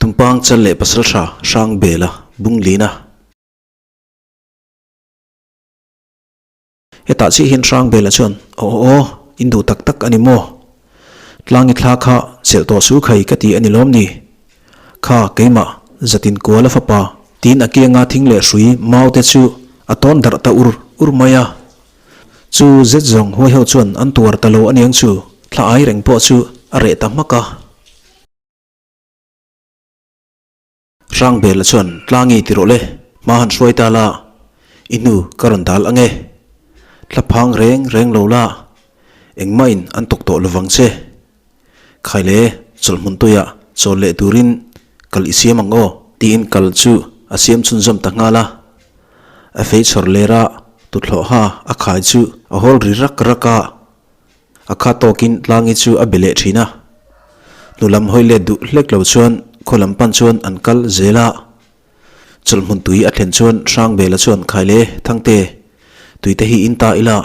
Tumpang chal leh pasaltha hrang bela bung lin a. Hetah chiah hian hrang bela chuan, Aw aw aw, in duh tak tak a ni maw? Tlangi thla kha chelh tawh su khai ka ti a ni lawm ni? Kha, keimah, zatin kual a fapa, tiin a kianga thing leh hrui mau te chu a tawn darh ta ur ur mai a. Chu zet zawng huai ho chuan an tuar ta lo aniang chu thla ai reng pawh chu a reh ta hmak a. Hrangbela chuan Tlangi ti rawh le, hma han hruai ta la, i hnu ka rawn dal ang e. Thla phang reng reng lo la, engmahin an tawk tawh lovang che. Khaile chawlhmun tuiah chawl leh turin kal i siam ang aw tiin kal chu a siam chhunzawm ta nghal a. A fei chhawr lera tuthlawh ha a khai chu a hawl ri rak rak a. A kha tawkin Tlangi chu a be leh thin a, hnu lam hawi let duh hlek lo chuan khaw lam pan chuan an kal zel a. Chawlhmun tui a thlen chuan Hrangbela chuan Khaile, Thangte, tuite hi in ta ila,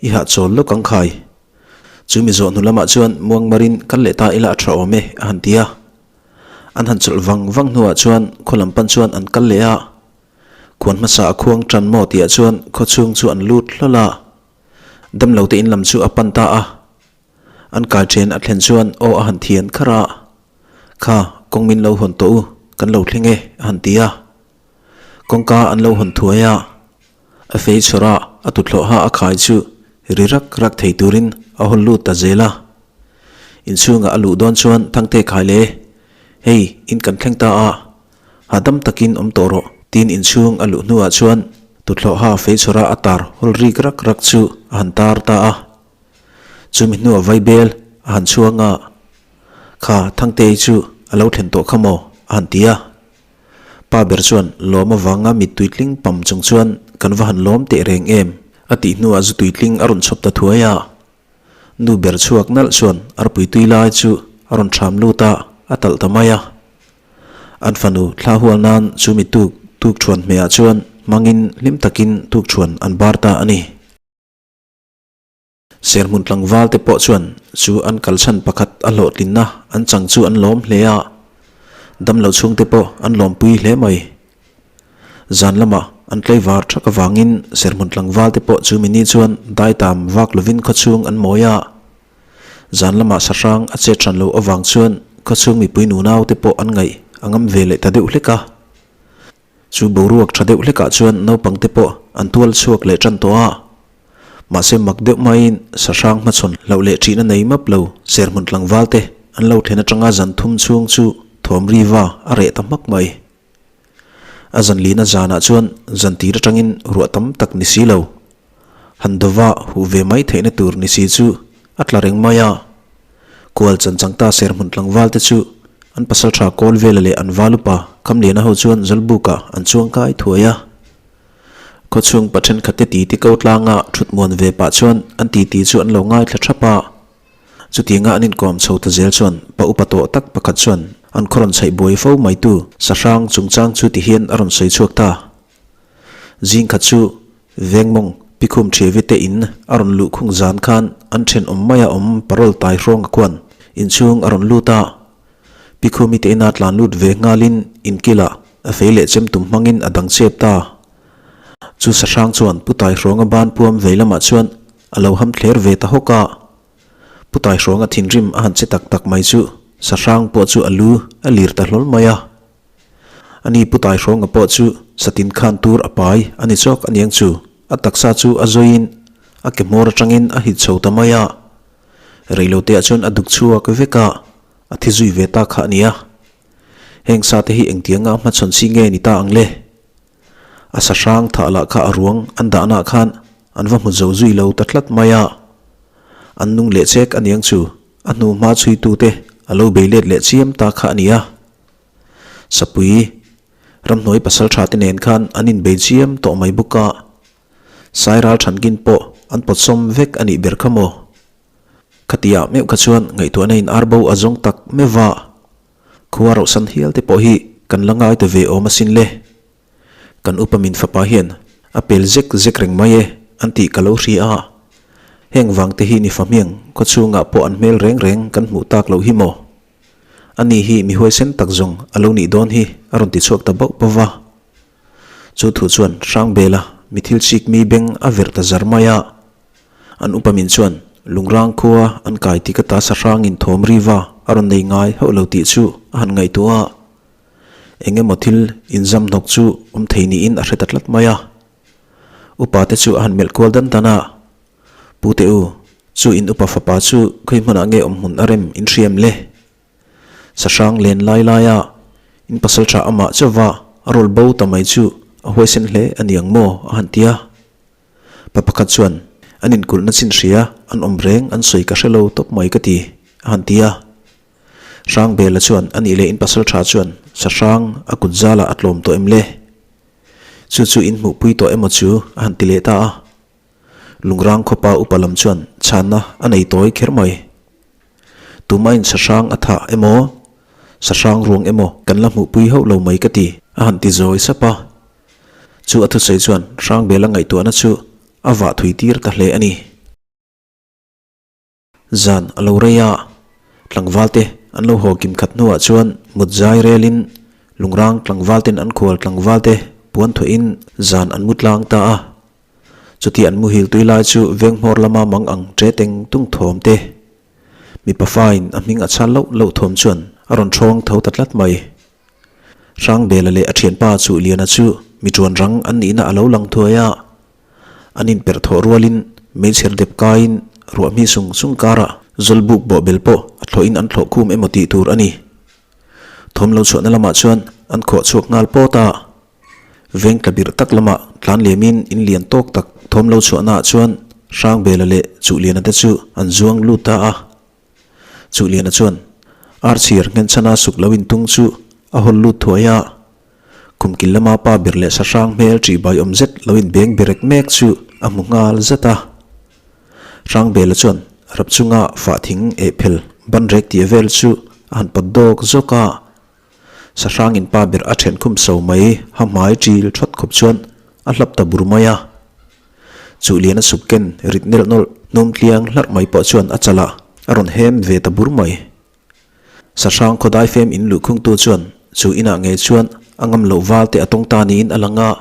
i hahchawl lawk ang khai. Chu mi zawh hnu lamah chuan Muangmarin kal leh ta ila a tha awm e a han ti a. An han chawlh vang vang hnuah chuan khaw lam pan chuan an kal leh a. Khuan hmasa a khuang tan maw tihah chuan khawchhung chu an lut hlawl a. Damlo te in lam chu a pan ta a. An kai then a thlen chuan aw a han thian kharh a. Kha, kawng min lo hawn tawh u, kan lo thleng e, a han ti a. Kawngka an lo hawn thuai a. A fei chhawr a, a tuthlawh ha a khai chu ri rak rak thei turin a hawl lut ta zel a. Inchhungah a luh dawn chuan Thangte khai le, hei in kan thleng ta a, Hahdam takin awm tawh rawh, tiin inchhung a luh hnuah chuan tuthlawha feichhawra a tar hawl rik rak rak chu a han tar ta a. Chumi hnuah vaibel a han chhuang a, Kha Thangtei chu a lo thlen tawh kha maw? a han ti a. Pa ber chuan lawm avanga mit tuitling pam chung chuan kan va han lawm teh reng em? a tih hnuah zu tuitling a rawn chhawp ta thuai a. Nu ber chhuak nalh chuan arpui tui lai chu a rawn ṭham lut a, a talh ta mai a. An fanu thla hual nan chu mi tuk tuk thuan hmehah chuan hmangin hlim takin tuk thuan an bar ta a ni. Serhmun tlangval te pawh chuan chu an kalchhan pakhat a hlawhtlinna an chang chu an lawm hle a, damlo chhungte pawh an lawmpui hle mai. Zan lamah an tlaivar thak avangin serhmun tlangval te pawh chu mini chuan daitam vak lovin khawchhung an mawi a. Zan lamah sahrang a chet hran loh avang chuan khawchhung mipui nunau te pawh an ngaih a ngam ve leh ta deuh hlek a. Chu boruak tha deuh hlekah chuan naupang te pawh an tual chhuak leh tan tawh a. Mahse mak deuh maiin sahrang hmachhawn hlauh leh thihna nei map lo serhmun tlangval te an lo thlen atanga zan thum chhung chu thawm riva a reh ta hmak mai. A zan lina zanah chuan zan tir atangin ruah tam tak ni si lo. Han dova huh ve mai theihna tur ni si chu a tla reng mai a. Kual chan chang ta serhmun tlangval te chu an pasal tha kawl vela leh an val upa Khamliana ho chuan Zawlbukah an chuang kai thuai a. Khawchhung pa thenkhat te titi ko tlanga thut muan ve pah chuan an titi chu an lo ngaithla thap a. Chutianga an inkawm chho ta zel chuan pa upa tawh tak pakhat chuan an khaw rawn chhaih buai fo maitu sahrang chungchang chu tihian a rawn sawi chhuak ta. Zing khat chu Vengmawng Pikhum Thiavi te in a rawn luh khung zan khan an thenawm maia awm parol tai hrawng a kuan inchhung a rawn lut a. Pikhumi te ina tlan lut ve nghalin inkilah a fei leh chem tum hmangin a dang chep ta. Chu sahrang chuan Pu Taihrawnga ban puam vei lamah chuan a lo ham thler ve ta hawk a. Pu Taihrawnga thinrim a han che tak tak mai chu sahrang pawh chu a lu a lir ta hlawl mai a. Ani Pu Taihrawnga pawh chu satin khan tur a pai a ni chawk aniang chu a taksa chu a zawiin a ke hmawr atangin a hit chho ta mai a. Reiloteah chuan a duk chhuak vek a, a thi zui ve ta kha a nia. Heng sa te hi engtianga hmachhawn si nge ni ta ang le? A sahrang thah lah kha a ruang an dahnaah khan an va hmu zo zui lo ta tlat mai a. An nung leh chek aniang chu a hnu hma chhuitute a lo bei let leh chiam ta kha a nia. Sapui, ramhnuai pasal tha te nen khan an inbei chiam tawh mai bawk a, Sairal thankin pawh an pawt sawm vek a nih ber kha maw? Khatiah meuh kha chuan ngaihtuahna in arbo a zawng tak meuh va, khua rohsan hial te pawh hi kan la ngai ta ve awm asin le. Kan upa min fapa hian a pel zek zek reng mai e an tih ka lo hria a, heng vang te hi ni fahmiang khawchhungah pawh an hmel reng reng kan hmuh tak loh hi maw? Ani hi mi huaisen tak zawng a lo nih dawn hi a rawn ti chhuak ta bauh bauh va. Chu thu chuan Hrangbela mi thil chik mi beng a verh ta zar mai a. An upa min chuan Lungrang khua an kai tik ata sahrangin thawm riva a rawn nei ngai hauh lo tih chu a han ngaihtuah a. Eng emaw thil inzam hnawk chu awm thei niin a hre ta tlat mai a. Upa te chu a han melh kual dan dan a. Pu te u, chu in upa fapa chu khawi hmunah nge awm hmun a rem in hriam le? Sahrang len lai laia in pasal tha amah chauva a rawl bo ta mai chu a huaisen hle a ni ang maw? a han ti a. Pa pakhat chuan, An inkulhna chin hria, an awm reng an sawi ka hre lo tawp mai ka ti, a han ti a. Hrangbela chuan, A nih leh in pasal tha chuan sahrang a kut zalah a tlawm tawh em le? Chu chu in hmuhpui tawh emaw chu? a han ti leh ta a. Lungrang khawpa upa lam chuan chhanna a nei tawi kher mai. Tumain sahrang a thah emaw, sahrang ruang emaw kan la hmuhpui hauh lo mai ka ti, a han ti zawi sap a. Chu a thusawi chuan Hrangbela ngaihtuahna chu a vah thui tir ta hle a ni. Zan a lo rei a, tlangval te an lo haw kim khat hnuah chuan mut zai relin Lungrang tlangval ten an khual tlangval te puan thuahin zan an mu tlang ta a. Chuti an muhil tui lai chu veng hmawr lama mang ang ṭe teng tung thawm te mipa fain a hming a chhal loh loh thawm chuan a rawn ṭhawng tho ta tlat mai. Hrangbela leh a thianpa Chuhliana chu mi ṭuan rang an nihna a lo lang thuai a, an inperh thawh rualin meichher dep kaiin ruah hmi sung sung karah zawlbuk bawhbel pawh a thlawhin an thlawh khum emaw tih tur a ni. Thawm lo chhuahna lamah chuan an khawh chhuak nghal pawt a, veng tla birh tak lamah tlan liamin in lian tawk tak thawm lo chhuahnaah chuan Hrangbela leh Chuhliana te chu an zuang lut ta a. Chuhliana chuan Archir nghenchhana suk lo intung chu a hawl lut thuai a, kum kil lama pa ber leh sahrang hmel ṭihbai awm zet lo inbeng berek mek chu a hmu nghal zat a. Hrangbela chuan rap chunga fah thing eh phel ban rek tih vel chu a han pawt dawk zawk a, sahrangin pa ber a ṭhen khum so mai ha hmai ṭil ṭhawt khawp chuan a hlap ta bur mai a. Chuhliana suk ken rit nelh nawlh hnum tliang hlarh mai pawh chuan a chala a rawn hem ve ta bur mai. Sahrang khawdai fem in luhkhungtu chuan chu inah ngei chuan a ngam loh val te a tawng ta niin a lang a.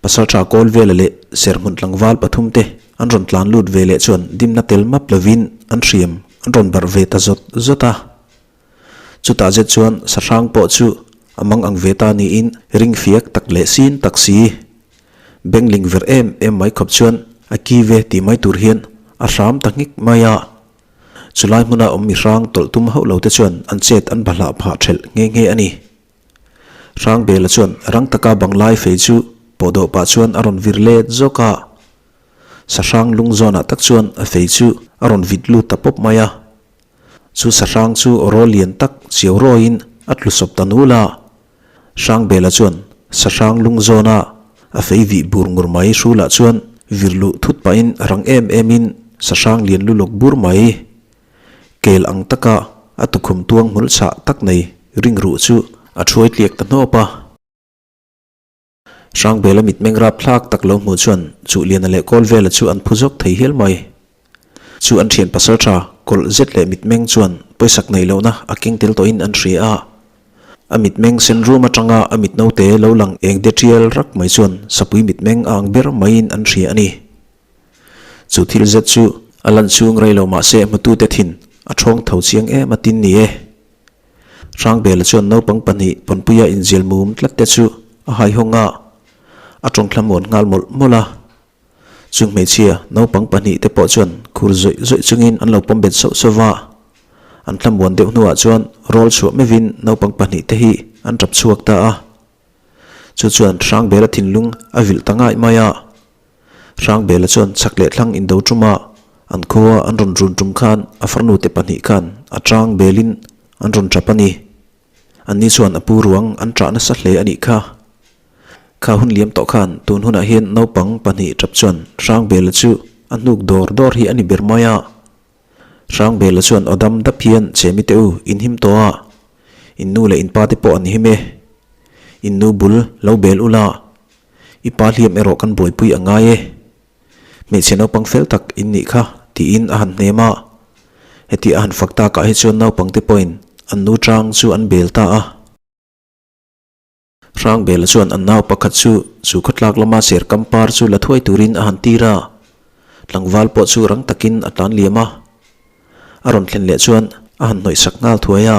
Pasaltha kawl vela leh serhmun tlangval pathum te an rawn tlan lut ve leh chuan dimna tel map lovin an hriam an rawn barh ve ta zawt zawt a. Chutah zet chuan sahrang pawh chu a mang ang ve ta niin ring fiak tak leh sin tak si. Bengling ver em em mai khawp chuan a ki ve tih mai tur hian a hram ta nghik mai a. Chulai hmuna awm mi hrang tawlh tum hauh lo te chuan an chet an bahlah phah thelh nghe nghe a ni. Hrangbela chuan rang taka banglai fei chu pawhdawh pah chuan a rawn vir let zawk a. Sahrang lung zawnah tak chuan a fei chu a rawn vit lut ta pawp mai a. Chu sahrang chu rawl lian tak chiau rawiin a tlu sawp ta nul a. Hrangbela chuan sahrang lung zawna a fei vih bur ngur mai hrulah chuan vir luh thut pahin rang em emin sahrang lian lu lawk bur mai kel ang taka a tukhum tuang hmul chhah tak nei ring ruh chu a thuai tliak ta hnawp a. Hrangbela mitmeng rap thlak tak lo hmuh chuan Chuhliana leh Kawlvela chu an phu zawk thei hial mai. Chu an thian pasal tha kawlh zet leh mitmeng chuan pawisak nei lohna a keng tel tawhin an hria a. A mitmeng sen rum atanga a mit naute lo lang eng de tial rak mai chuan sapui mitmeng a ang ber maiin an hria a ni. Chu thil zet chu a lan chhung rei lo mahse hmutute thin a thawng tho chiang em a tin ni e. Hrangbela chuan naupang pahnih pawnpuia inzial mum tlat te chu a haihawng a, a tawng thlamuan nghal mawlh mawlh a. Chung hmeichhia naupang pahnih te pawh chuan khur zawih zawih chungin an lo pawm bet sauh sauh va. An thlamuan deuh hnuah chuan rawl chhuah meuhin naupang pahnih te hi an tap chhuak ta a. Chu chuan Hrangbela thinlung a vilh ta ngaih mai a. Hrangbela chuan chhak leh thlang indo ṭuma an khua an rawn run ṭum khan a farnute pahnih khan a ṭang belin an rawn ṭap a ni. Anni chuan a pu ruang an ṭah nasa hle a nih kha. Kha hun liam tawh khan tun hunah hian naupang pahnih ṭap chuan Hrangbela chu a hnuk dawr dawr hi a ni ber mai a. Hrangbela chuan aw dam dap hian Chemi te u in him tawh a, in nu leh in pa te pawh an him e. In nu bul lo bel ula, I pa hliam erawh kan buaipui a ngai e. Hmeichhe naupang fel tak in nih kha, tiin a han hnem a. Heti a han fak takah hi chuan naupang te pawhin an nu chang chu an bel ta a. Hrangbela chuan an nau pakhat chu chu khawtlak lama ser kam par chu la thuai turin a han tir a, tlangval pawh chu rang takin a tlan liam a. A rawn thlen leh chuan a han hnawih sak nghal thuai a.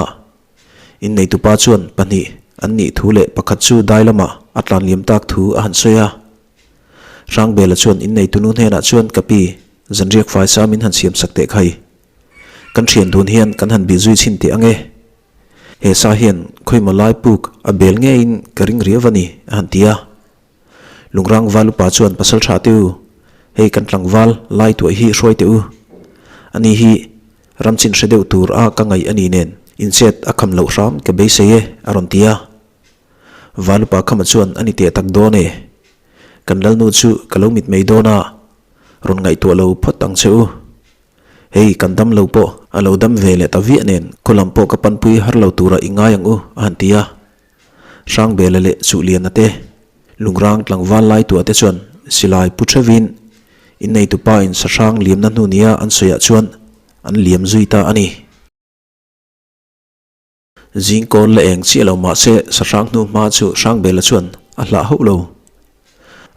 Inneitupa chuan pahnih an nih thu leh pakhat chu dai lamah a tlan liam tak thu a han sawi a. Hrangbela chuan inneitunu hnenah chuan ka pi, zanriak faisa min han siam sak teh khai. Kan thian dun hian kan han bih zui chhin teh ang e. He sa hian khawimaw lai puk a bel ngeiin ka ring riau a ni, a han ti a. Lungrang val upa chuan pasal tha teh u, hei kan tlangval lai tuah hi hruai teh u. Ani hi ram chin hre deuh tur a ka ngaih a ni nen inchet a kham loh hram ka beisei e, a rawn ti a. Val upa khama chuan a ni teh tak dawn e. Kan lalnu chu ka lo mit mai dawn a, rawn ngaihtuah lo phawt ang che u. Hei, kan dam lo pawh a lo dam ve leh ta viah nen khaw lam pawh ka panpui har lo tura i ngai ang u, a han ti a. Hrangbela leh Chuhliana te, Lungrang tlangval lai tuah te chuan silai pu theuhin inneitupa in sahrang liamna hnu nia an sawiah chuan an liam zui ta a ni. Zingkawl la eng chiah lo mahse sahrang hnu hma chu Hrangbela chuan a hlah hauh lo.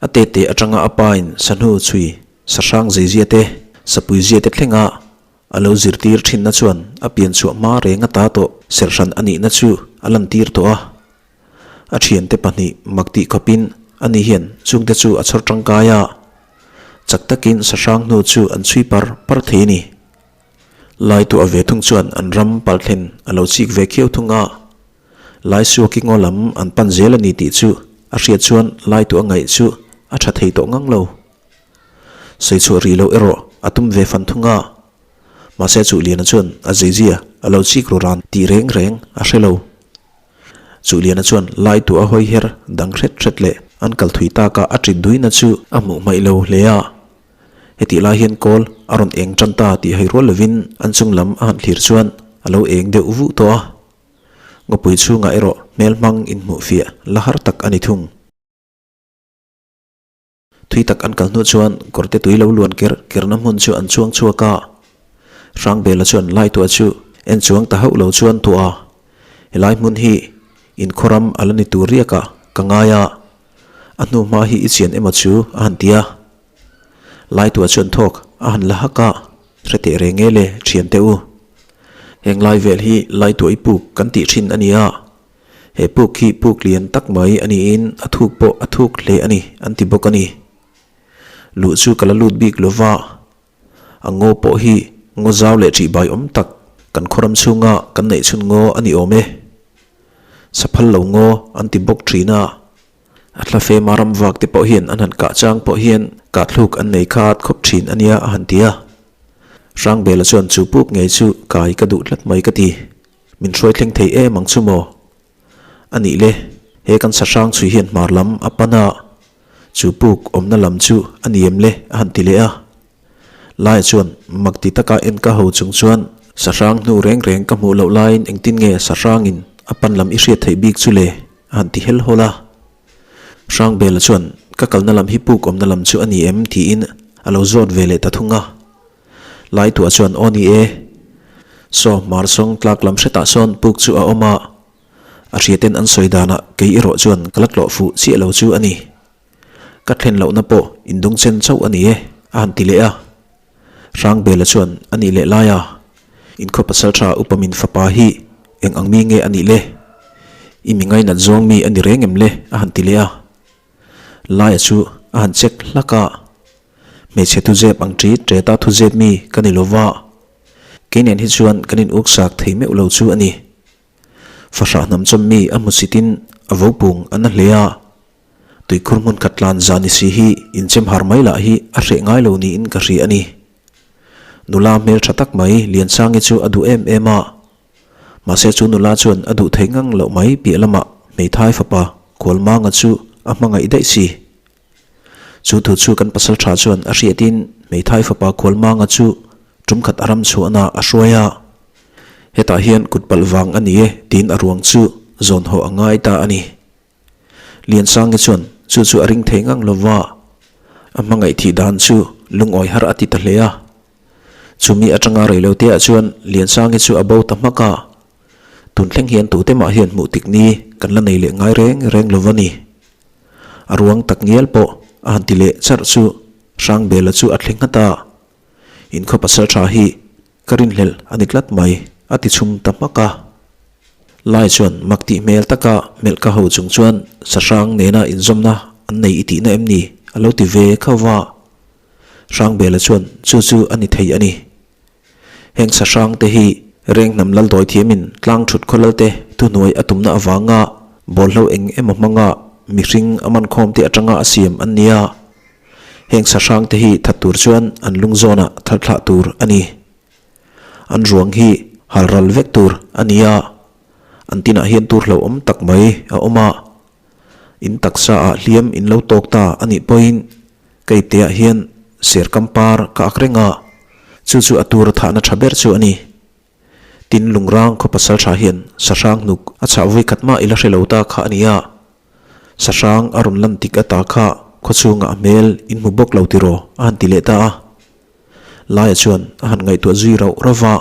A tete atanga a pa in sahnu chhui sahrang zeizia te, sapui zia te thlenga a lo zirtir thinna chuan a pian chhuah hma reng ata tawh serhran a nihna chu a lantir tawh a. A thiante pahnih mak tih khawpin ani hian chungte chu a chhawr tangkai a, chak takin sahrang hnu chu an chhui par par thei a ni. Laituah ve thung chuan an ram palthlen a lo chik ve khiau thung a, Laisuaki ngaw lam an pan zel a ni tih chu a hriat chuan Laituah ngaih chu a tha thei tawh ngang lo. Sawichhuah rih loh erawh a tum ve fan thung a, mahse Chuhliana chuan a zeizia a lo chik ru ran tih reng reng a hre lo. Chuhliana chuan Laituah a hawi her dang hret hret leh an kal thui taka a ṭit duina chu a hmuh hmaih lo hle a. Hetih lai hian kawl a rawn eng tan ta tih hai rual lovin an chung lam a han thlir chuan a lo eng deuh vuh tawh a. Ngawpui chhungah erawh hmel hmang inhmuh fiah la har tak a ni thung. Thui tak an kal hnu chuan kawrte tui lo luan ker kerna hmun chu an chuang chhuak a. Hrangbela chuan Laituah chu en chuang ta hauh lo chuan tuah a, Helai hmun hi inkhawram a la ni tur riakah ka ngai a, a hnu hma hi i chian emaw chu a han ti a. Laituah chuan thawk a han la hak a, hre teh reng e le thian teh u. Heng lai vel hi Laituah i puk kan tih thin a ni a, he puk hi puk lian tak mai a niin a thuk pawh a thuk hle a ni an ti bawk a ni. Luh chu ka la lut bik lo va, a ngaw pawh hi ngaw zau leh ṭihbai awm tak kan khawram chhunga kan neih chhun ngaw a ni awm e. Saphal lo ngaw an ti bawk ṭhin a. A thla fema ram vak te pawh hian an han kah chang pawh hian kahthluk an nei khat khawp thin a nia a han ti a. Hrangbela chuan chu puk ngei chu kai ka duh tlat mai ka ti. Min hruai thleng thei em ang chu maw? A nih le, he kan sahrang chhui hian hmar lam a pan a, chu puk awmna lam chu a ni em le a han ti leh a. Laia chuan mak ti taka en ka ho chung chuan sahrang hnu reng reng ka hmuh loh laiin engtin nge sahrangin a pan lam i hriat theih bik chu le? A han ti hel hawl a. Hrangbela chuan, Ka kalna lam hi puk awmna lam chu a ni em? tiin a lo zawt ve leh ta thung a. Laituah chuan, Aw ni e. Saw, Marsawng tlak lam hretah sawn puk chu a awm a. A hriaten an sawi danah kei erawh chuan ka la tlawh fuh chiah lo chu a ni. Ka thlen lohna pawh indungchen chauh a ni e, a han ti leh a. Hrangbela chuan a nih leh lai a, Inkhaw pasal tha upa min fapa hi eng ang mi nge a nih le? I mi ngainat zawng mi a ni reng em le? a han ti leh a. Laia chu a han check hlak a, Hmeichhe thuzep ang ṭi ṭeta thuzep mi ka ni lo va, kei nen hi chuan kan in uksak thei meuh lo chu a ni. Fahrah hnam chawm mi a hmusitin a vopung a na hle a. Tuikhur hmun khat tlan zan i si hi inchem har mai lah hi a hreh ngai lo niin ka hria a ni. Nula hmel tha tak mai Liansangi chu a duh em em a. Mahse chu nula chuan a duh thei ngang loh mai piah lamah hmeithai fapa Khualmanga chu a hmangaih daih si. Chu thu chu kan pasal tha chuan a hriatin hmeithai fapa Khualmanga chu tum khat a ram chhuahna a hruai a. Hetah hian kut palh vang a ni e tiin a ruang chu zawn haw a ngai ta a ni. Liansangi chuan chu chu a ring thei ngang lo va, a hmangaih thih dan chu lungawi har a ti ta hle a. Chumi atanga reiloteah chuan Liansangi chu a bo ta hmak a. Tun thleng hian tute mah hian hmuh tik ni kan la nei leh ngai reng reng lo va ni. A ruang tak ngial pawh a han ti leh charh chu Hrangbela chu a thleng nghat a. Inkhaw pasal tha hi ka rinhlelh a ni tlat mai, a ti chhum ta hmak a. Lai chuan mak tih hmel taka melh ka ho chung chuan sahrang nena inzawmna an nei i tihna em ni? a lo ti ve khauh va. Hrangbela chuan chu chu a ni thei a ni. Heng sahrang te hi Renghnam Laldawi thiamin tlang thut khawlal te thuhnuai a tumna avanga bawlhlo eng emaw hmanga mihring a mankhawm te atanga a siam an ni a. Heng sahrang te hi that tur chuan an lung zawnah thal thlah tur a ni. An ruang hi hal ral vek tur a ni a, an tinah hian tur hlauhawm tak mai a awm a. In taksa ah hliam in lo tawk ta a nih pawhin ka ipteah hian serkam par ka ak reng a, chu chu a tur thahna tha ber chu a ni. Tin lungrang khaw pasal tha hian sahrang hnuk a chhah vui khat mah i la hre lo ta kha a ni a. Sahrang a rawn lan tik ata kha khawchhungah a hmel in hmu bawk lo tiraw a han ti leh ta a. Laia chuan a han ngaihtuah zui rauh rauh va,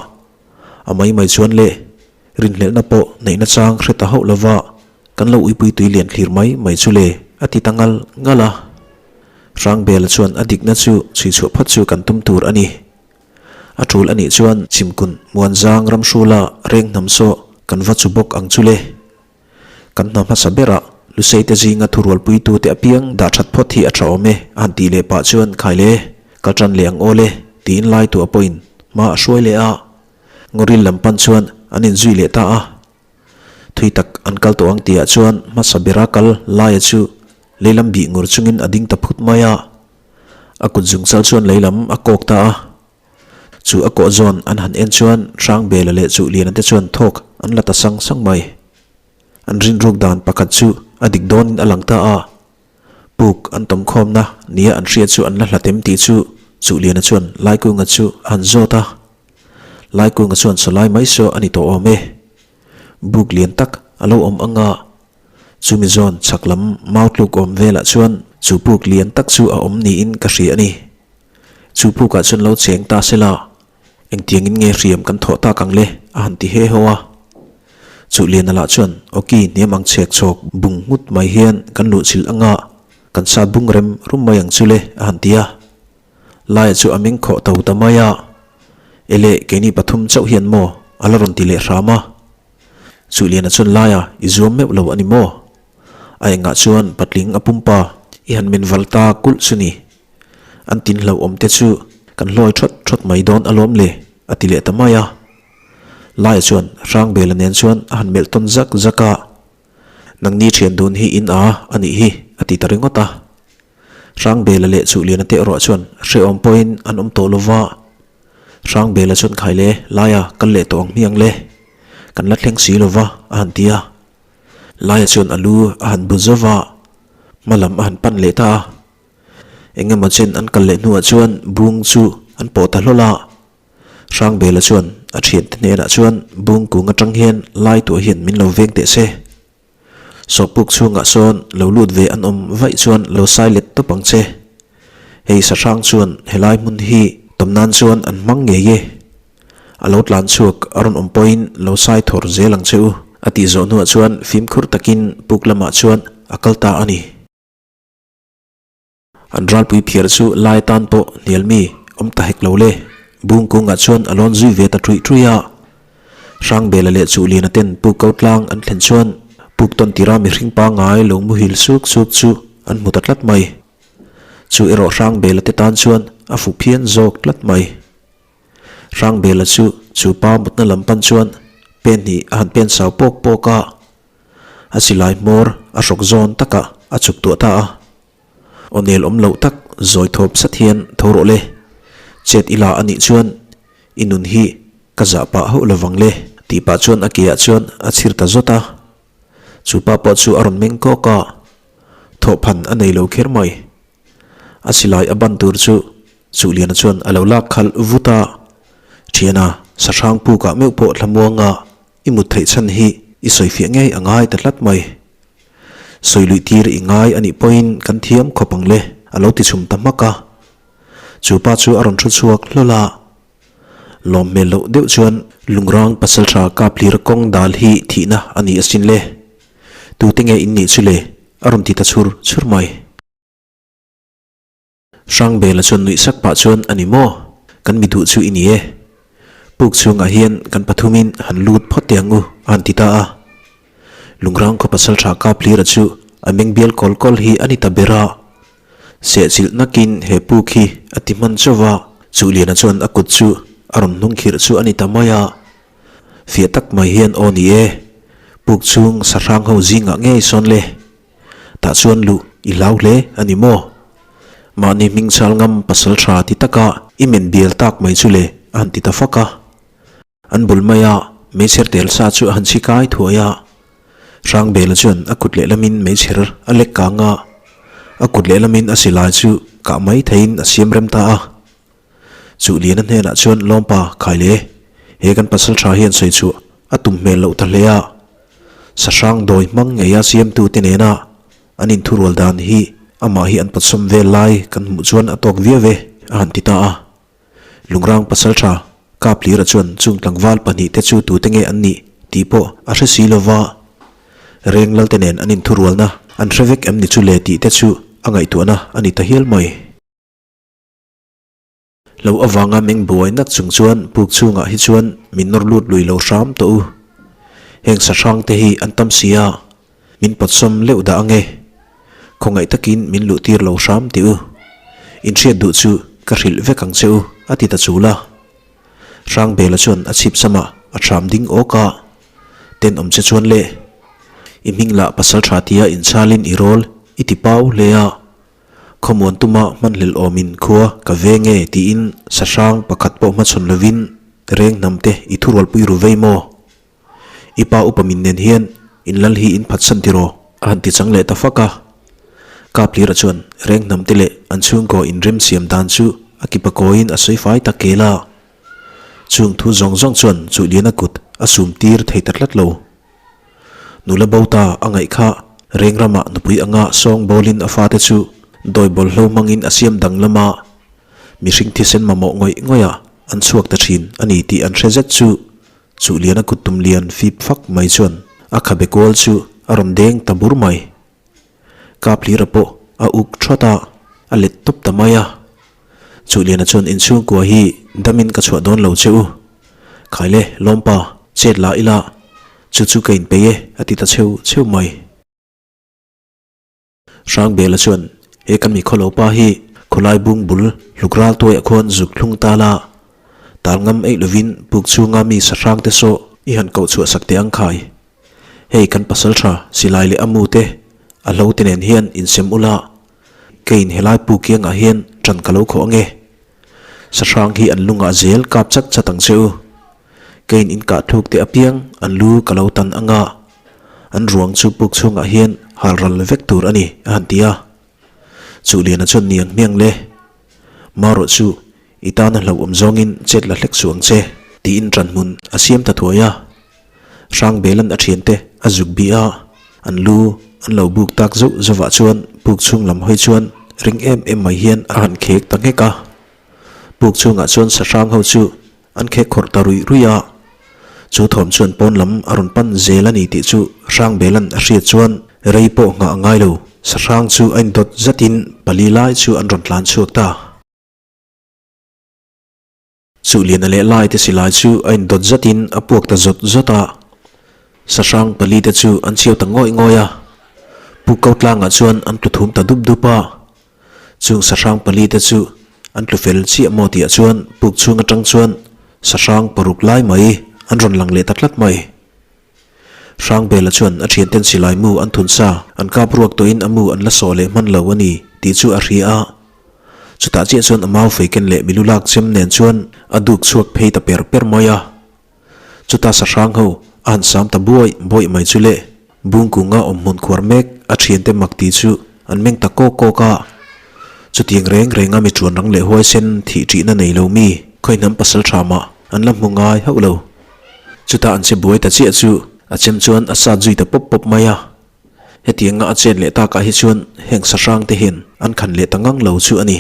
a mai mai chuan le rinhlelhna pawh neihna chang hre ta hauh lova kan lo uipui tui lian thlir mai mai chu le a ti ta ngal ngal a. Hrangbela chuan a dikna chu chhui chhuah phawt chu kan tum tur a ni. A tul a nih chuan Chhimkun Muanzang Ramhrula reng hnam saw kan va chu bawk ang chu le. Kan hna hmasa berah Luseite zinga thurualpuitute apiang dah that phawt hi a tha awm e a han tih leh pah chuan khai le, kal tan leh ang aw le tiin laitu a pawhin hma a hruai leh a. Ngawril lam pan chuan an inzui leh ta a. Thui tak an kal tawh ang tihah chuan hmasa bera kal laia chu leilam bih ngur chungin a ding ta phut mai a. A kut zungchal chuan leilam a kawk ta a. Chu a kawh zawn an han en chuan Hrangbela leh Chuhliana te chuan thawk an la ta sang sang mai. An rinruk dan pakhat chu a dik dawnin a lang ta a. Puk an tawm khawmna nia an hriat chu an la hlat em tih chu Chuhliana chuan Laikunga chu a han zawt a. Laikunga chuan sawlai mai saw a ni tawh awm e. Buk lian tak a lo awm ang a. Chumi zawn chhak lam mau tluk awm velah chuan chu puk lian tak chu a awm niin ka hria a ni. Chu pukah chuan lo cheng ta se la, engtiangin nge hriam kan thawh tak ang le? a han ti he haw a. Chu Liana lah chuan awki hniam ang chhek chhawk bung nghut mai hian kan luh chilh anga kan sat bung rem rum mai ang chu le a han ti a. Laia chu a meng khawh to ta mai a, Ele keini pathum chauh hian maw a la rawn ti leh hram a. Chu Liana chuan Laia i zuam meuh lo a ni maw? A engah chuan patling a pumpa i han men val ta kulh chu ni. An tin hlauhawm te chu kan hlawi thawt thawt mai dawn alawm le, a ti leh ta mai a. Laia chuan Hrangbela nen chuan a han melh tawn zak zak a, Nangni thian dun hi in a a nih hi, a ti ta ringawt a. Hrangbela leh Chuhliana te erawh chuan hrehawm pawhin an awm tawh lova. Hrangbela chuan khai le, Laia kal leh tawh ang hmiang le, kan la thleng si lova, a han ti a. Laia chuan a lu a han bu zauh va, hma lam a han pan leh ta a. Eng emaw chen an kal leh hnuah chuan bung chu an pawh ta hlawl a. Hrangbela chuan a thiante hnenah chuan bung kung atang hian lai tuah hian min lo veng teh se. Sawhpuk chhungah sawn lo lut ve an awm vaih chuan lo sai let tawp ang che. Hei sahrang chuan helai hmun hi tawm nan chuan an hmang ngei e. A lo tlan chhuak a rawn awm pawhin lo sai thawr zel ang che u a tih zawh hnuah chuan fimkhur takin puk lamah chuan a kal ta a ni. An ralpui phiar chu lai tan pawh hnial mi awm ta hek lo le. Bung kungah chuan a lawn zui ve ta ṭuih ṭuih a. Hrangbela leh Chuhliana ten puk ko tlang an thlen chuan puk tawn tira mihring pangngai lo muhil suk suk chu an hmu ta tlat mai. Chu erawh Hrangbela te tan chuan a fuh phian zawk tlat mai. Hrangbela chu chu pa mutna lam pan chuan pen hnih a han pen sau pawk pawk a. A silai hmawr a hrawk zawn takah a chuk tuah ta a. Aw nel awm loh tak zawi thawp sat hian tho rawh le. Chet ila a nih chuan i nun hi ka zah pah hauh lovang le tih pah chuan a keah chuan a chhir ta zawt a. Chu pa pawh chu a rawn meng kawk a, thawhphan a nei lo kher mai. A silai a ban tur chu Chuhliana chuan a lo lak khalh vut a, Thiana, sahrang pukah meuh pawh thlamuanga i mut theih chhan hi i sawifiah ngei a ngai ta tlat mai. Sawi luih tir i ngai a nih pawhin kan thiam khawp ang le, a lo ti chhum ta hmak a. Chu pa chu a rawn thu chhuak hlawl a. Lawm hmel loh deuh chuan Lungrang pasaltha Kaphlir kawng dal hi thihna a ni asin le. Tute nge in nih chu le? a rawn ti ta chhur chhur mai. Hrangbela chuan nuih sak pah chuan a ni maw? Kan mi duh chu i ni e. Puk chhungah hian kan pathumin han lut phawt teh ang u a han ti ta a. Lungrang khaw pasaltha Kaphlira chu a meng bial kawl kawl hi a ni ta ber a. Sehchilh nakin he puk hi a ti hman chauh va, Chuhliana chuan a kut chu a rawn hnung khirh chu a ni ta mai a. Fiah tak mai hian aw ni e, puk chhung sahrang ho zingah ngei sawn le. Tah chuan luh i hlau hle a ni maw? Mahni hming chal ngam pasal tha ti taka i men bial tak mai chu le a han ti ta fak a. An bul maia meichher tel sa chu a han chhi kai thuai a. Hrangbela chuan a kut lehlamin meichher a lek kang a, a kut lehlamin a silai chu kah mai theiin a siam rem ta a. Chuhliana hnenah chuan Lawmpa khai le, he kan pasal tha hian sawi chhuah a tum hmel loh ta hle a. Sahrang dawi hmang ngeia siamtute nena an inthurual dan hi amah hi an pawtsawm vel lai kan hmuh chuan a tawk viau e a han ti ta a. Lungrang pasal tha Kaplira chuan chung tlangval pahnihte chu tute nge an nih tih pawh a hre si lova, Reng Lalte nen an inthurualna an hre vek em ni chu le tih te chu a ngaihtuahna a ni ta hial mai. Lo avanga meng buai nak chung chuan puk chhungah hi chuan min nawr lut lui lo hram tawh u. Heng sahrang te hi an tam si a, min pawtsawm leuh dah ange. Khawngaih takin min luh tir lo hram tih u. In hriat duh chu ka hrilh vek ang che u, a ti ta chul a. Hrangbela chuan a chhip samah a thram ding awk a, Tenawm che chuan le, i hming lah pasal tha tia inchalin i rawl i ti pau hle a. Khawmuan tuma hmanhlel awmin khua ka ve nge tiin sahrang pakhat pawh hmachhawn lovin reng hnam te i thurualpui ru vei maw? I pa upa min nen hian in lal hi in phatsan tiraw? A han ti chang leh ta fak a. Kaplira chuan reng hnam te leh an chhungkaw inrem siam dan chu a kipa kawiin a sawi fai ta kel a. Chung thu zawng zawng chuan Chuhliana kut a sum tir thei ta tlat lo. Nula bo ta a ngaih kha reng ramah nupui anga sawng bawlin a fate chu dawi bawlhlo hmangin a siam danglam a, mihring thisen mamawh ngawih ngawihah an chhuak ta thin a ni tih an hre zet chu Chuhliana kuttum lian fip fak mai chuan a khabe kual chu a rawn deng ta bur mai. Kaplira pawh a uk thawt a, a let tawp ta mai a. Chuhliana chuan inchhungkua hi damin ka chhuah dawn lo che u. Khaile, Lawmpa, chet la ila, chu chu ka inpeih e, a ti ta cheu cheu mai. Hrangbela chuan, He kan mi khawlo pa hi khawlai bung bul hluk ral tuaiah khuan zuk thlung ta la, tal ngam eih lovin puk chhunga mi sahrangte saw i han koh chhuah sak teh ang khai. Hei kan pasal tha silai leh a mu te a hlo te nen hian insem ula, keiin helai pu kiangah hian ṭan ka lo khawh ange. Sahrang hi an lungah zel kap chat chat ang che u. Keiin in kah thluk te apiang an lu ka lo tan anga, an ruang chu puk chhungah hian hal ral vek tur a ni a han ti a. Chuhliana chuan niang hmiang le. Marawh chu i tana hlauhawm zawngin chet la hlek suh ang che tiin ṭan hmun a siam ta thuai a. Hrangbelan a thiante a zuk bih a, an lu an lo buk tak zauh zauvah chuan puk chhung lam hawi chuan ring em em mai hian a han khek ta nghek a. Puk chhungah chuan sahrang ho chu an khek khawrh ta ruih ruih a. Chu thawm chuan pawn lam a rawn pan zel a ni tih chu Hrangbelan a hriat chuan rei pawh nghah a ngai lo, sahrang chu a indawt zatin pali lai chu an rawn tlan chhuak ta. Chuhliana leh Laite silai chu a indawt zatin a puak ta zawt zawt a. Sahrang palite chu an chhiau ta ngawih ngawih a. Pu Kotlangah chuan an tlu thum ta dup dup a. Chung sahrang palite chu an tlu fel chiah maw tihah chuan puk chhung atang chuan sahrang paruk lai mai an rawn lang leh ta tlat mai. Hrangbela chuan a thianten silai mu an thun sa, an kap ruak tawhin a mu an la sawh leh hman lo a ni tih chu a hria a. Chutah chiah chuan a mau feiken leh milu lak chem nen chuan a duk chhuak phei ta per per mai a. Chuta sahrang ho a han sam ta buai buai mai chu le Bungkunga awm hmun khuar mek a thiante mak tih chu an meng ta kawk kawk a. Chutiang reng renga mi chuan rang leh huaisen thih ṭihna nei lo mi khawihnam pasal ṭha mah an la hmu ngai hauh lo. Chutah an che buai ta chiah chu a chem chuan a sat zui ta pawp pawp mai a. Hetianga a chet leh takah hi chuan heng sahrang te hian an khan leh ta ngang lo chu a ni.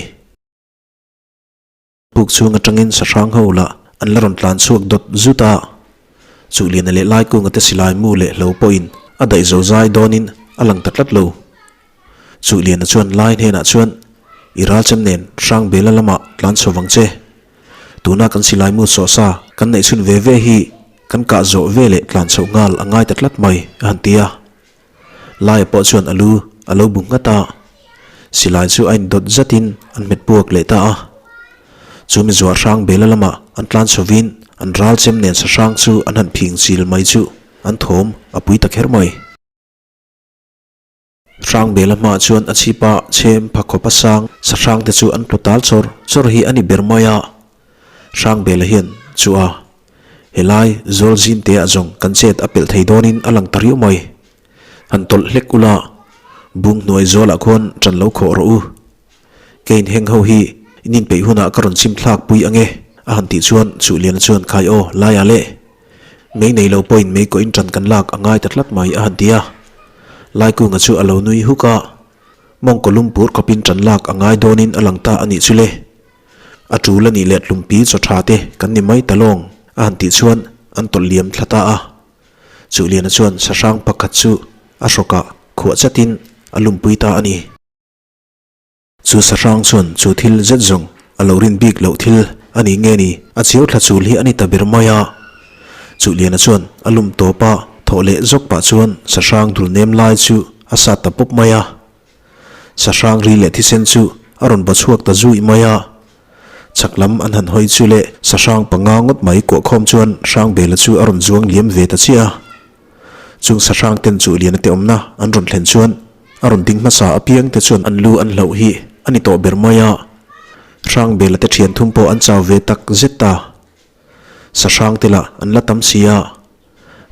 Puk chhung atangin sahrang ho lah. An la rawn tlan chhuak dawt zut a. Chuhliana leh Laikunga te silai mu leh hlo pawhin a daih zo zai dawnin a lang ta tlat lo. Chuhliana chuan Lai hnenah chuan, I ralchem nen Hrangbela lamah tlan chho vang che. Tuna kan silai mu sawh sa kan neih chhun ve ve hi kan kah zawh ve leh tlan chhoh nghal a ngai ta tlat mai, a han ti a. Laia pawh chuan a lu a lo bu nghat a, silai chu a indawt zatin an hmet puak leh ta a. Chu mi zuah hrang bela lamah an tlan chhovin an ral chem nen sahrang chu an han phing chil mai chu an thawm a pui ta kher mai. Hrang bela hmaah chuan a chhipa chhem pha khawp a sang sahrang te chu an tlu tal chawr chawr hi a ni ber mai a. Hrangbela hian chu a, Helai zawl zim te ah zawng kan chet a pelh thei dawnin a lang ta riau mai. Han tawlh hlek ula, bung hnuai zawlah khuan ṭan lo khawh rawh u. Keiin heng ho hi in inpeih hunah ka rawn chim thlak pui ange, a han tih chuan Chuhliana chuan khai aw laiah le. Mei nei lo pawhin mei kawhin ṭan kan lak a ngai ta tlat mai a han ti a. Laikunga chu a lo nui huk a, Mawngkaw lum pur khawpin ṭan lak a ngai dawnin a lang ta a nih chu le. A tul a nih leh tlumpi chaw tha te kan ni mai ta lawng a han tih chuan an tawlh liam thla ta a. Chuhliana chuan sahrang pakhat chu a hrawkah khuah chatin a lumpui ta a ni. Chu sahrang chuan chu thil zet zawng a lo rin bik loh thil a ni nge ni a chiau thla chul hi a ni ta ber mai a. Chuhliana chuan a lum tawp a, thawh leh zawk pah chuan sahrang dul nem lai chu a sat ta pawp mai a. Sahrang ri leh thisen chu a rawn baw chhuak ta zui mai a. Chhak lam an han hawi chu leh sahrang panga ngawt mai kuahkhawm chuan Hrangbela chu a rawn zuang liam ve ta chiah a. Chung sahrang ten chu Liana te awmna an rawn thlen chuan a rawn ding hmasa apiang te chuan an lu an hlauh hi a ni tawh ber mai a. Hrangbela te thian thum pawh an chau ve tak zet ta. Sahrang te lah an la tam si a.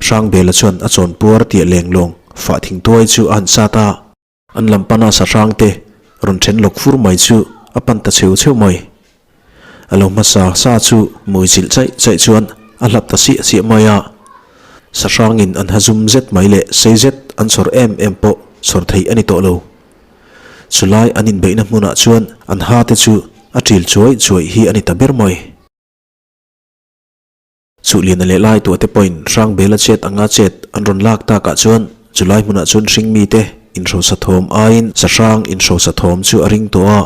Hrangbela chuan a chawn puar tiah leng lawng fah thingtuai chu a han sat a. An lam pana sahrang te rawn then lawk fur mai chu a pan ta cheu cheu mai. A lo hmasa sa chu mawi chilh chaih chaih chuan a hlap ta siah siah mai a. Sahrangin an ha zum zet mai leh sei zet an chhawr em em pawh chhawr theih a ni tawh lo. Chulai an inbeihna hmunah chuan an ha te chu a ṭil chuai chuai hi a ni ta ber mai. Chuhliana leh lai tuahte pawhin Hrangbela chet anga chet an rawn lak takah chuan chulai hmunah chuan hringmite inhrosa thawm aiin sahrang inhrosa thawm chu a ring tawh a.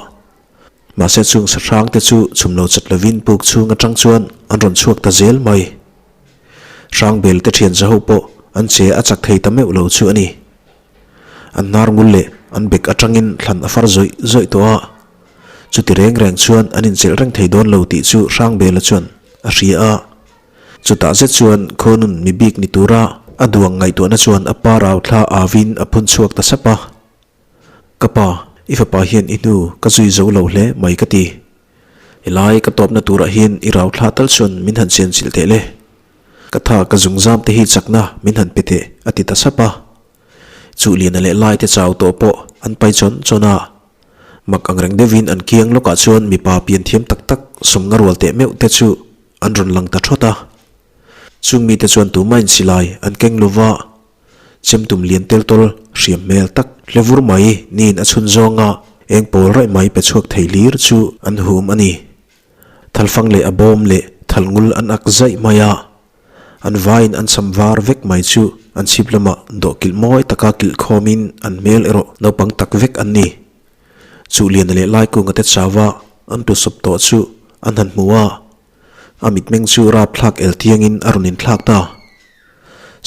Mahse chung sahrangte chu chhum lo chat lovin puk chhung atang chuan an rawn chhuak ta zel mai. Hrangbel te thian zaho pawh an che a chak thei ta meuh lo chu a ni. An hnar ngul leh an bek atangin thlan a far zawih zawih tawh a. Chuti reng reng chuan an inchelh reng thei dawn lo tih chu Hrangbela chuan a hria a. Chutah zet chuan khawnun mi bik ni tura a duang ngaihtuahna chuan a pa rau thla avin a phun chhuak ta sap a. Ka pa, i fapa hian i hnu ka zui zo lo hle mai ka ti. Helai ka tawpna turah hian i rau thla tal chuan min han chianchilh teh le. Ka tha ka zungzam te hi chakna min han pe teh a ti ta sap a. Chuhliana leh Laite chau tawh pawh an pai chawn chawn a. Mak ang reng deuhin an kiang lawkah chuan mipa pian thiam tak tak sawmnga rual teh meuh te chu an rawn lang ta thawt a. Chung mite chuan tumahin silai an keng lo va, chemtum lian tel tawl hriam hmel tak hle vur mai niin a chhun zawnga eng pawl raih mai pe chhuak thei hlir chu an hum a ni. Thalfang leh a bawm leh thalngul an ak zaih mai a. An vaiin an sam var vek mai chu an chhip lamah dawh kilh mawi taka kilh khawmin an hmel erawh naupang tak vek an ni. Chuhliana leh Laikunga te chauva an tlusawp tawh chu an han hmu a, a mitmeng chu rapthlak el tiangin a rawn inthlak ta.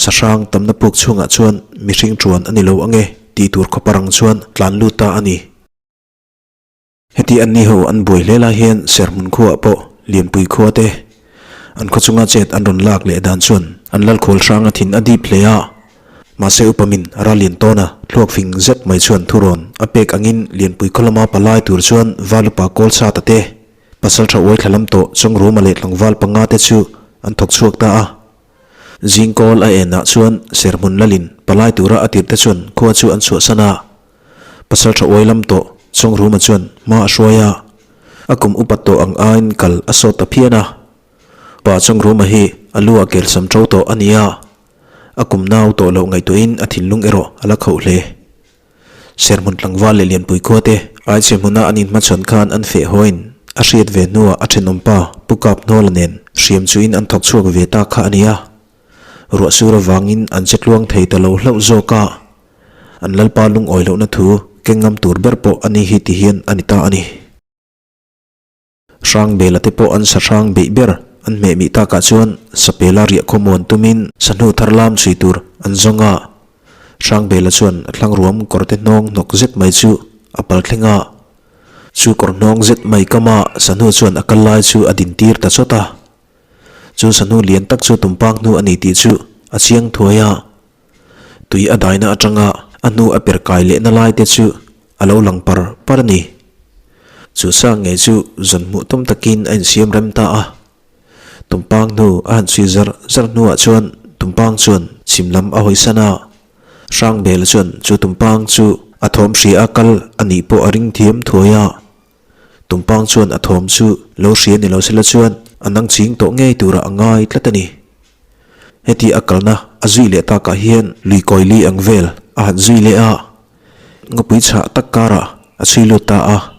Sahrang tamna puk chhungah chuan mihring ṭuan a ni lo ange tih tur khawpa rang chuan tlan lut ta a ni. Heti anni ho an buai hle lai hian Serhmun khuaah pawh Lianpui khua te an khaw chunga chet an rawn lak leh dan chuan an lalkhawl hrang a thin a dip hle a. Mahse upamin ral lian tawn a thluak fing zet mai chuan thurawn a pek angin Lianpui khaw lama palai tur chuan Valupa Kawlsata te, Pasaltha Uaithla lam tawh Chawngruma leh tlangval panga te chu an thawk chhuak ta a. Zingkawl a enah chuan Serhmun lalin palai tura a tirhte chuan khua chu an chhuahsan a. Pasal tha uai lam tawh Chawngruma chuan hma a hruai a, a kum upat tawh ang aiin kal a sawt ta phian a. Pa Chawngruma hi a lu ah kelsam to tawh a ni a, a kum nau tawh loh ngaihtuahin a thinlung erawh a la khauh hle. Serhmun tlangval leh Lianpui khua te Aichhe hmuna an inhmachhawn khan an feh hawiin a hriat ve hnuah a thenawmpa Pu Kaphnawla nen Hriam chuin an thawk chhuak ve ta kha a nia. Ruah sur avangin an che tluang thei ta lo hlauh zawk a. An lalpa lungawi lohna thu keng ngam tur ber pawh a ni hi ti hian a ni ta a ni. Hrangbela te pawh an sa hrang beih ber an hmeh mih takah chuan Sapela riah khawmuan tumin sahnu thar lam chhui tur an zawng a. Hrangbela chuan a thlang ruam kawrte hnawng hnawk zet mai chu a pal thleng a. Chu kawr hnawng zet mai kama sahnu chuan a kal lai chu a din tir ta chawt a. Chu sahnu lian tak chu tumpang hnu a ni tih chu a chiang thuai a. Tui a daina atanga a hnu a per kai lehna lai te chu a lo lang par par a ni. Chu sang ngei chu zawn hmuh tum takin a insiam rem ta a. Tumpang hnu a han chhui zar zar hnuah chuan tumpang chuan chhim lam a hawisan a. Hrangbela chuan chu tumpang chu a thawm hria a kal a nih pawh a ring thiam thuai a. Tumpang chuan a thawm chu lo hria ni lo sela chuan a nang ching tawh ngei turah a ngai tlat a ni. Heti a kalna a zui leh takah hian lui kawi li ang vel a han zui leh a, ngawpui chhah tak karah a chhui lut ta a.